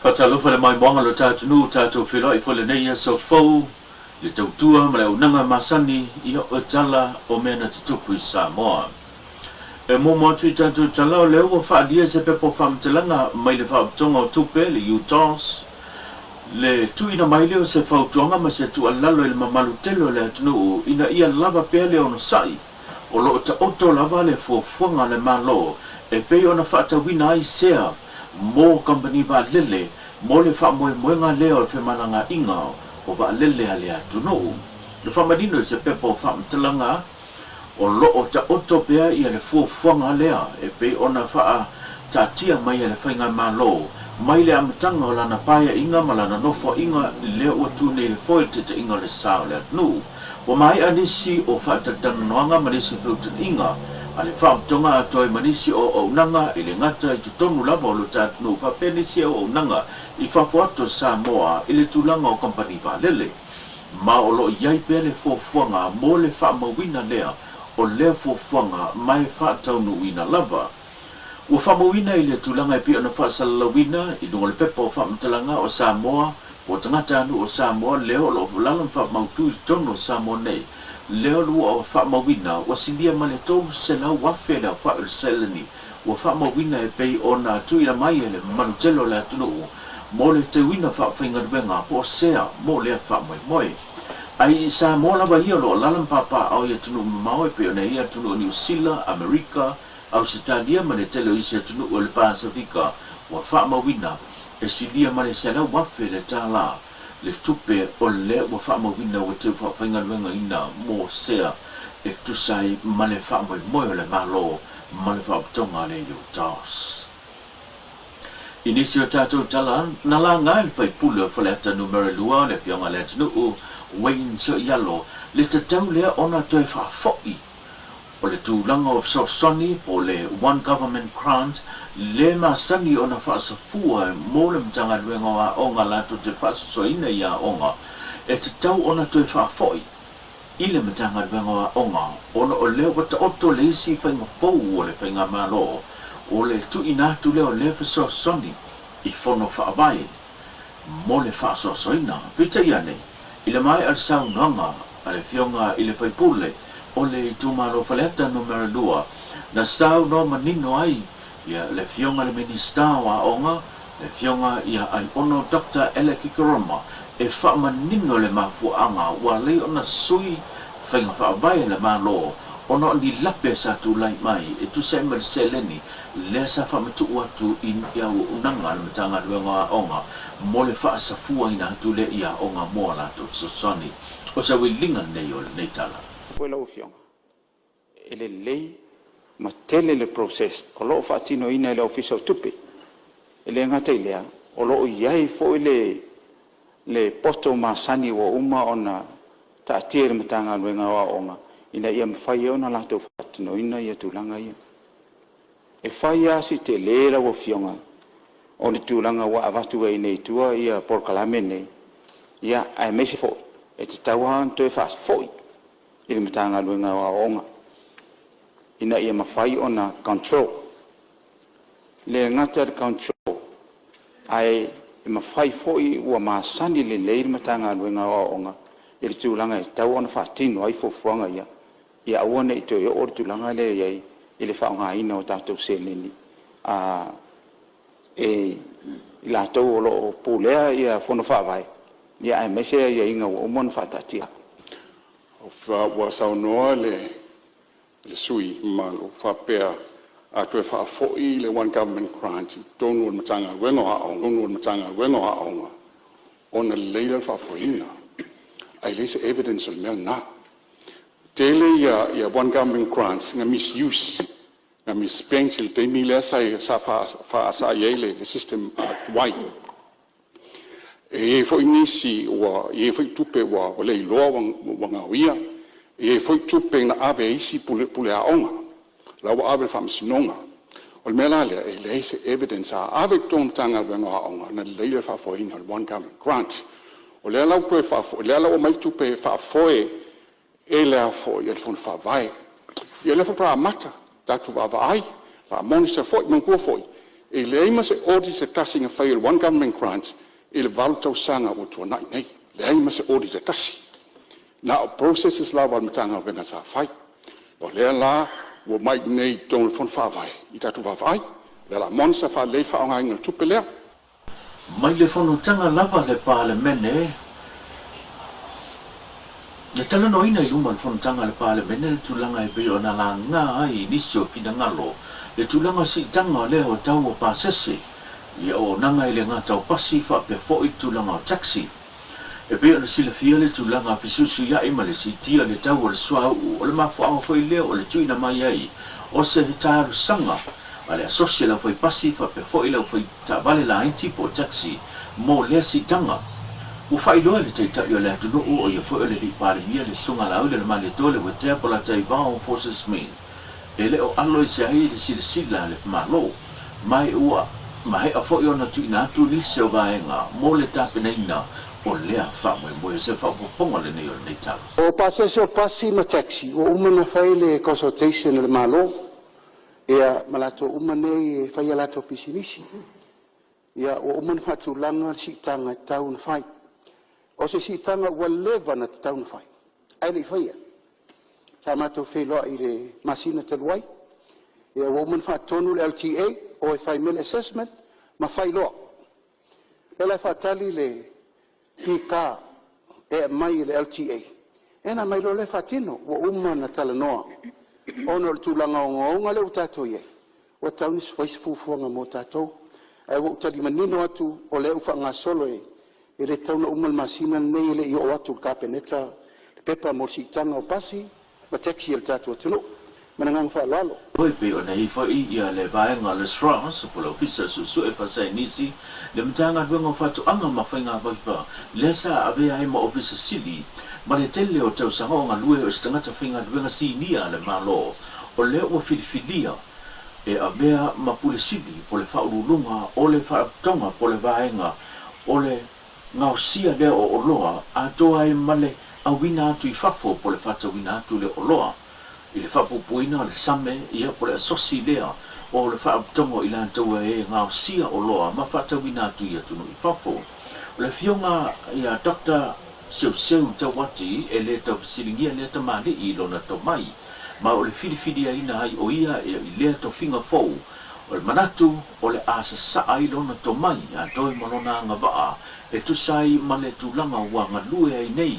Faatalofa le maimoaga lo ta atunuu, tatou feiloai foi lenei aso fou le tautua ma le auaunaga masani ia o tala o mea na tutupu i Samoa. E muamua atu i tatou tala o lea ua faaalia se pepa o faamatalaga mai le Faapotopotoga o Tupe, le UTOS, le tuuina mai lea o se fautuaga ma se tuualalo i le mamalu tele o le atunuu ina ia lava pea le onosai o lo o taoto lava le fuafuaga a le Malo e pei ona faatauina ai sea mo kamupani vaalele mo le faamoemoega lea o le femalagaaiga o vaalele a le atunuu. Na faamanino i se pepa o faamatalaga o lo o taoto pea ia le fuafuaga lea e pei ona faataatia mai e le Faigamalo mai le amataga o lana paeaiga ma lana nofoaiga lea ua tu nei i le foe i le taitaiga o le sa o le atunuu. Ua maea nisi o faatalatalanoaga ma nisi o feutagaiga a le Faapotopotoga atoa ai ma nisi o auaunaga e le gata i totonu lava o lo ta atunuu faapea nisi auaunaga i fafo atu o Samoa i le tulaga o kamupani vaalele. Ma o lo o i ai pea le fuafuaga mo le faamauina lea o lea fuafuaga ma e faataunuuina lava. Ua faamauina i le tulaga e pei ona faasalalauina i luga o le pepa o faamatalaga o Samoa po o tagatanuu o Samoa lea o lo o alaala ma faamautu i totonu o Samoa nei, lea ua faamauina ua silia ma le 300,000 le aofai o le seleni ua faamauina e pei ona tuuina mai e le mamalu tele o le atunuu mo le teuina faafaigaluega po o sea mo lea faamoemoe. Ae i Samoa lava ia o lo o alaala ma papaaao i atunuu mamao e pei ona i ai atunuu o Niu Sila, Amerika, Ausetalia ma le tele o isi atunuu o le Pasefika ua faamauina e silia ma le $100,000 le tālā le tupe o lea ua faamauina ua teu faafaigaluegaina mo sea e tusa ai ma le faamoemoe o le Malo ma le Faapotopotoga a le UTOS. I nisi o tatou tala, na laga e le faipule o Faleata Numera 2, le Afioga i le Atunuu, Wayne Soialo, le tatau lea ona toe faafoi o le tulaga o fesoasoani po o le One Government Grant le masani ona faasafua mo le Matagaluega o Aoga latou te faasoasoaina i aoga e tatau ona toe faafoi i le Matagaluega o Aoga ona o lea ua taoto le isi faiga fou o le Faigamalo o le tuuina atu lea o lea fesoasoani i fono faavae mo le faasoasoaina. Peitai ane, i le maea o le saunoaga a le Afioga i le Faipule o le itumalo Faleata Numera 2, na saunoa manino ai le Afioga i le Minisita o Aoga, le Afioga ia Aiono Doctor Alec Ikaroma, e faamanino le mafuaaga ua alai ona sui faiga faavae a le Malo ona o ni lape sa tulai mai e tusa ai ma le seleni lea sa faamatuu atu i auaunaga a le Matagaluega o Aoga mo le faasafuaina atu lea i aoga mo a latou fesoasoani. O se uiliga lenei o lenei tala. Foi lau Afioga, e lelei ma tele le process o lo o faatinoina e le Ofisa o Tupe. E le gata i lea, o lo o i ai foi le poto masani ua uma ona taatia i le Matagaluega o Aoga ina ia mafai ai ona latou faatinoina tulaga ia. E fai lava si tele lau Afioga o le tulaga ua avatu ai nei i tua polokalame nei, aemaise foi e tatau lava ona toe faafoi i le Matagaluega o Aoga ina ia mafai ona control. E le gata i le control, ae mafai foi ua masani lelei le Matagaluega o Aoga i le tulaga e tatau ona faatino ai fuafuaga ia, ia aua ne i toe oo le tulaga lea i ai i le faaaogaina o tatou seleni e i latou o lo o pulea fono faavae, aemaise aiaiga ua uma ona faataatia atu. Ua saunoa le sui usufono mamalu e faapea a toe faafoi le One Government Grant i totonu o le Matagaluega o Aoga, totonu o le Matagaluega o Aoga ona lelei lea o le faafoeina, ae leai se evidence o le mea lena. E tele ia One Government Grants na misuse, na misspent i le taimi lea sa faasa ai le system tuai. E i ai foi nisi ua i ai foi tupe ua leiloa ua gaoia, e i ai foi tupe na ave e isi pule aoga la ua ave i le Faamasinoga. O le mea la lea, e leai se evidence a ave i totonu o le Matagaluega o Aoga ona lelei lea o le faafoeina o le One Government Grant. O lea la ua toe faafoi, o lea la ua aumai tupe e faafoe e le Fono Faavae. Ia o lea faatoa amata, tatou vaavaai, monitor foi. Manatua foi E leai ma se audit se tasi na faia i le One Government Grants i le 8 tausaga ua tuanai nei, leai ma se audit e tasi. Na o processes lava a le Matagaluega sa fai. O lea la ua aumai i inei i totonu o le Fono Faavae i tatou vaavaai, o le a monitor faalelei le faaaogaina o le tupe lea. Mai le fonotaga lava a le Palemene, na talanoaina i luma o le fonotaga a le Palemene le tulaga e pei ona laga ai i nisi o finagalo le tulaga siitaga lea o tau o pasese i auaunaga e le gata o pasi faapea foi le tulaga o taxi. E pei ona silafia le tulaga fesuisuia'i ma le siitia o le tau o le suauu, o le mafuaaga foi lea o le tuuina mai ai o se talosaga a le asosi a le aufaipasi faapea foi le aufaitaavale laiti po o taxi mo lea siitaga. Ua faailoa e le Taitai o le atunuu, o ia foi o le Alii Palemia, le Susuga Laaulialemalietoa Leuatea Polataivao Fosi Smith, e le o alo ese ai le silasila a le Malo, ma ua maea foi ona tuuina atu nisi o vaega mo le tapenaina o lea faamoemoe. O se faaopoopoga lenei o lenei tala. O pasese o pasi ma taxi ua uma ona fai le consultation a le Malo ia ma latou uma nei e fai a latou pisinisi. Ia ua uma ona faatulaga le siitaga e tatau ona fai. O se siitaga ua leva ona tatau ona fai ae le i faia. Sa matou feiloai i le masina talu ai, ia ua uma ona faatonu le LTA, o e fai mai le assessment ma fai loa. O lea la e faatali le PK e aumai e le LTA ona aumai loa lea faatino. Ua uma ona talanoa ona o le tulaga ogaoga lea ua tatou i ai, ua tatau ona fai se fuafuaga mo tatou. Ae ua ou tali manino atu o lea ua faagasolo e le tatau ona uma le masina lenei e le i oo atu i le Kapeneta le pepa mo le siitaga o pasi ma taxi a le tatou atunuu. Ma le agaga faaaloalo. E pei ona i ai foi le vaega o le SROS po o le Ofisa Suesue Faasaienisi, le Matagaluega o Faatoaga ma Faigafaiva, lea sa avea ai ma Ofisa Sili ma le tele o tausaga o galue o se tagata faigaluega sinia a le Malo, o lea ua filifilia e avea ma Pule Sili po o le Faauluuluga o le Faalapotopotoga po o le Vaega o le Gaosia lea o Oloa atoa ai ma le auina atu i fafo po o le faatauina atu lea o oloa i le faapuupuuina o le same ia po o le asosi lea o le Faalapotopotoga o i latou e gaosia oloa ma faatauina atu i atunuu i fafo. O le afioga ia Doctor Seuseu Tauati e le tau fesiligia lea tamalii i lona tomai ma o le filifiliaina ai o ia i lea tofiga fou O le manatu, o le a sasaa ai lona tomai atoa ma lona agavaa e tusa ai ma le tulaga ua galue ai nei,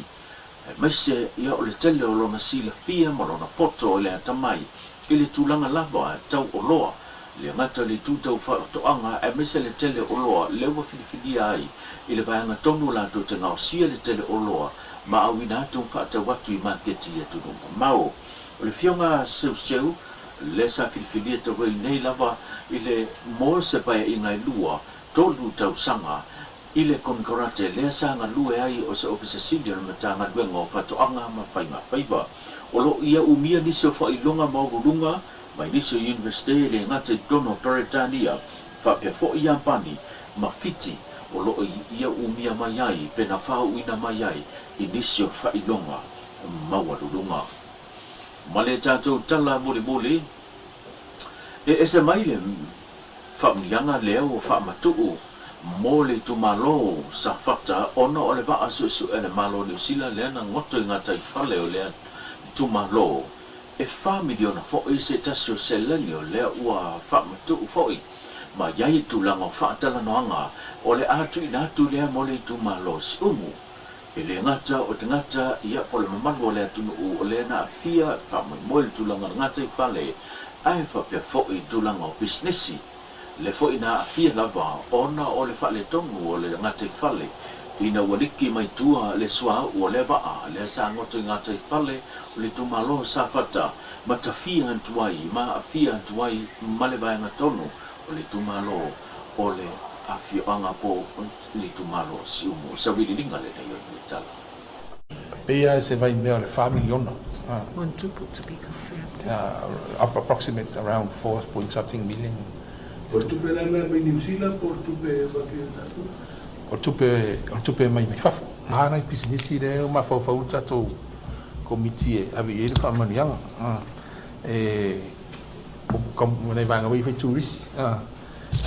aemaise ia o le tele o lona silafia ma lona poto i le atamai i le tulaga lava tau oloa, le gata i le itu tau faatoaga aemaise le tele oloa lea ua filifilia ai i le vaega tonu latou te gaosia le tele oloa ma auina atu ma faatau atu i maketi i atunuu mamao. O le Afioga Seuseu lea sa filifilia talu ai nei lava i le mo se paeaiga e lua, tolu tausaga i le konekarate lea sa galue ai o se Ofisa Sili o le Matagaluega o Faatoaga ma Faigafaiva. O lo o ia umia nisi o faailoga maualuluga mai nisi o Iunivesite e le gata i totonu o Peretania faapea foi Iapani ma Fiti o lo o ia umia mai ai pe na faauuina mai ai i nisi o faailoga maualuluga. Ma le tatou tala mulimuli, e ese mai le faamanuiaga lea ua faamatuu mo le itumalo o Safata ona o le vaa suesue a le Malo o Niu Sila lea na goto i gataifale o lea itumalo. E $4 miliona foi se tasi o seleni o lea ua faamatuu foi ma i ai tulaga o faatalanoaga o le a tuuina atu lea mo le itumalo o Siumu. E le gata o tagata ia po o le mamalu o le atunuu o lea na aafia e faamoemoe i le tulaga o le gataifale ae faapea foi i tulaga o pisinisi. Lea foi na aafia lava ona o le faaletonu o le gataifale ina ua liki mai tua le suauu o lea vaa lea sa goto i gataifale o le itumalo o Safata ma tafia atu ai ma aafia atu ai ma le vaega tonu o le itumalo o le afioaga po o le itumalo o Siumu. O se auiliiliga lenei o lenei tala. Pei lava se vaimea o le $4 miliona. One tupu to be confirmed. Approximate around 4 point something million. O le tupe la lena mai Niu Sila po o le tupe e avatu ia tatou? O le tupe mai fafo. A nai pisinisi lea ua mafaufau le tatou komiti e ave i ai le faamanuiaga. E nai vaega foi fai turisi.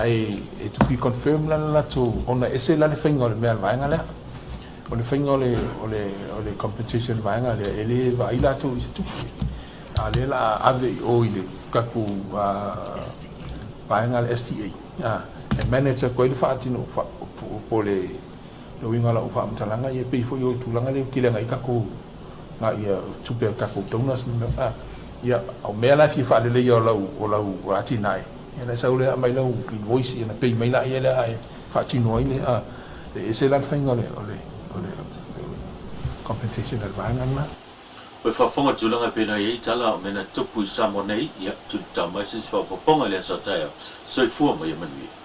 Ae e to be confirmed la le latou ona e ese la le faiga o le mea a le vaega lea. O le faiga o le o le o le compensation vaega lea e le vaai latou i se tupe. A o lea la a ave i o i le tatou vaega a le STA e manage atu ai le faatino po o le uiga o lau faamatalaga ia pei foi o le tulaga lea ua tele ai tatou ia tupe a tatou donors ma mea ia o mea la e fia faaleleia o lau atinae ia ona e sau lea aumai lau invoice ia ona pay mai laia lea ae faatino ai le e ese la le faiga o le o le o le compensation a le vaega lena. Ua faafofoga i le tulaga e pei ona i ai tala o mea na tupu i Samoa nei, ia, tulitau mai se isi faaopoopoga i le aso a taeao. Soifua ma ia manuia.